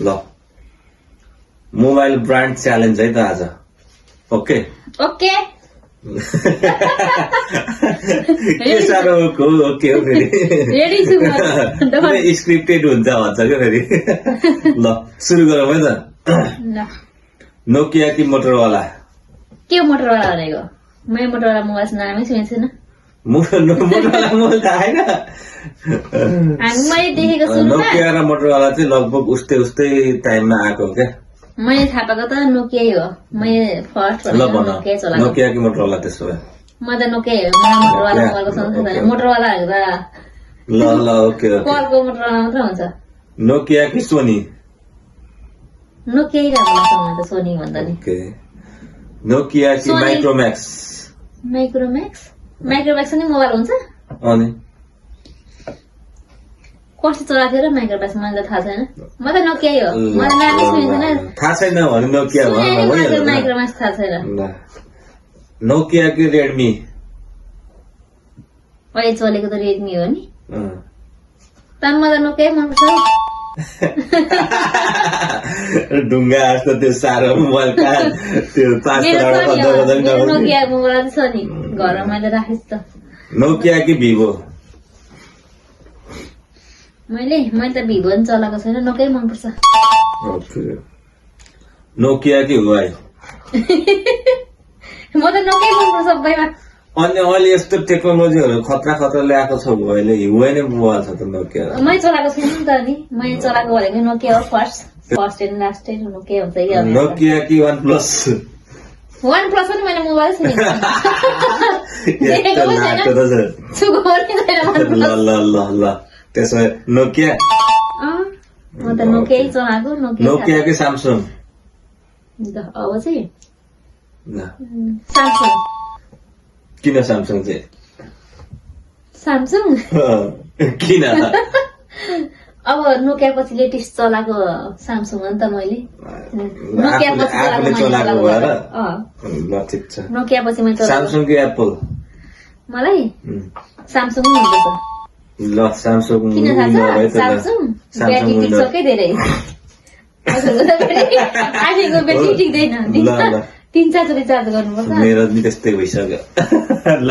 ल mobile brand challenge है त आज ओके ओके के साह्रो ओके हो फेरि रेडी छु म स्क्रिप्टेड हुन्छ भन्छ क्या फेरि ल सुरु गरौँ है त ल नोकिया कि मोटरवाला के मोटरवाला भनेको मैले मोटरवाला मोबाइल नामै सुनेको छैन मोटरवाला मोबाइल त आएन हामी मैले देखेको सुरुमा नोकिया र मोटरवाला चाहिँ लगभग उस्तै टाइममा आएको हो क्या मैले थाहा पाएको त नोकिया हो मैले फर्स्ट ल भन नोकिया चलाएको नोकिया कि मोटरवाला त्यसो भए म त नोकिया हो मलाई मोटरवाला मोबाइलको सम्झ छैन मोटरवाला हो त ल ओके कलको मोटरवाला मात्र हुन्छ नोकिया कि सोनी नोकिया राम्रो लाग्छ मलाई त सोनी भन्दा नि ओके नोकिया कि सोनी। माइक्रोम्याक्स माइक्रोम्याक्स नि मोबाइल हुन्छ अनि कस्तो चलाएको थियो र माइक्रोम्याक्स मलाई त थाहा छैन म त नोकिया हो मलाई नामै सुनेको छैन थाहा छैन भने नोकिया भन माइक्रोम्याक्स थाहा छैन नोकिया कि रेडमी अहिले चलेको त रेडमी हो नि त मलाई त नोकिया मनपर्छ ढुङ्गा जस्तो त्यो साह्रो मोबाइल कहाँ त्यो 5 नोकिया मोबाइल छ नि घरमा मैले राखेछु त नोकिया कि भिभो मैले त भिभो नि चलाएको छैन नोकिया मनपर्छ नोकिया कि हुवाई म त नोकिया मनपर्छ सबैमा अनि अहिले यस्तो टेक्नोलोजीहरू खतरा ल्याएको छ हुवाईले हुवाई नै मोबाइल छ त नोकिया मैले चलाएको छैन नि त अनि मैले चलाएको भनेको नोकिया हो फर्स्ट एन्ड लास्ट नोकिया हुन्छ कि नोकिया कि वान प्लस वान प्लस पनि मैले मोबाइल सुनेको ल त्यसो भए नोकिया म त नोकिया चलाएको नोकिया कि स्यामसङ अब चाहिँ स्यामसङ किन स्यामसङ चाहिँ स्यामसङ किन अब नोकिया पछि लेटेस्ट चलाएको स्यामसङ हो नि त मैले नोकिया पछि चलाएको भएर ल ठिक छ नोकिया पछि मैले चलाएको स्यामसङ कि एप्पल मलाई स्यामसङ मनपर्छ ल स्यामसङ किन थाहा छ स्यामसङ ब्याट्री टिक्छकै धेरै आजको ब्याट्री टिक्दैन 3-4 चोटि चार्ज गर्नुपर्छ मेरो नि त्यस्तै भइसक्यो ल